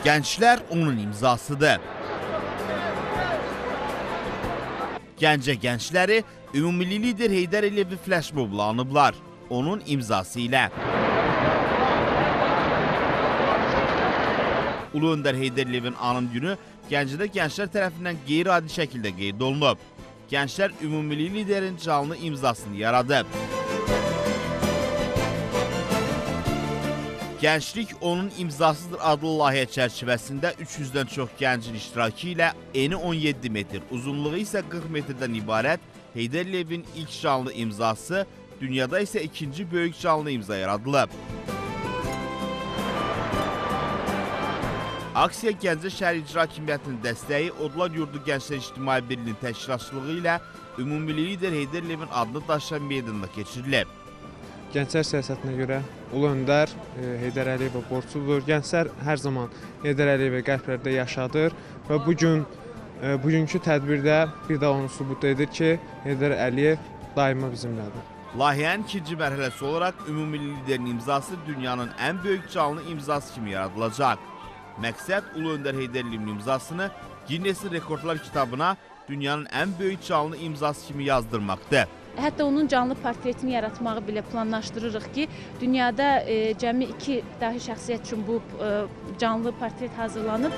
Gənclər onun imzasıdır. Gəncə gəncləri ümummilli lider Heydər Əliyevi fleşmobla anıblar. Onun imzası ilə. Ulu Öndər Heydər Əliyevin anım günü Gəncədə gənclər tərəfindən qeyri-adi şəkildə qeyd olunub. Gənclər ümummilli liderin canlı imzasını yaradıb. Gənclik onun imzasıdır adlı layihə çərçivəsində 300-dən çox gəncin iştirakı ilə eni 17 metr, uzunluğu isə 40 metrdən ibarət Heydər Əliyevin ilk canlı imzası, dünyada isə ikinci böyük canlı imza yaradılıb. Aksiya Gəncə Şəhər İcra Hakimiyyətinin dəstəyi, Odlar Yurdu Gənclər İctimai Birliyinin təşkilatçılığı ilə ümummilli lider Heydər Əliyevin adını daşıyan meydanda keçirilib. Gənclər siyasətinə görə Ulu Öndər Heydər Əliyevə borcludur. Gənclər hər zaman Heydər Əliyevə qəlblərdə yaşadır və bugünkü tədbirdə bir daha onu sübut edir ki, Heydər Əliyev daima bizimlədir. Layihənin ikinci mərhələsi olaraq ümummilli liderin imzası dünyanın ən böyük canlı imzası kimi yaradılacaq. Məqsəd Ulu Öndər Heydər Əliyevin imzasını Ginnesin Rekordlar kitabına dünyanın ən böyük canlı imzası kimi yazdırmaqdır. Hətta onun canlı portretini yaratmağı belə planlaşdırırıq ki, dünyada cəmi 2 dahi şəxsiyyət üçün bu canlı portret hazırlanıb.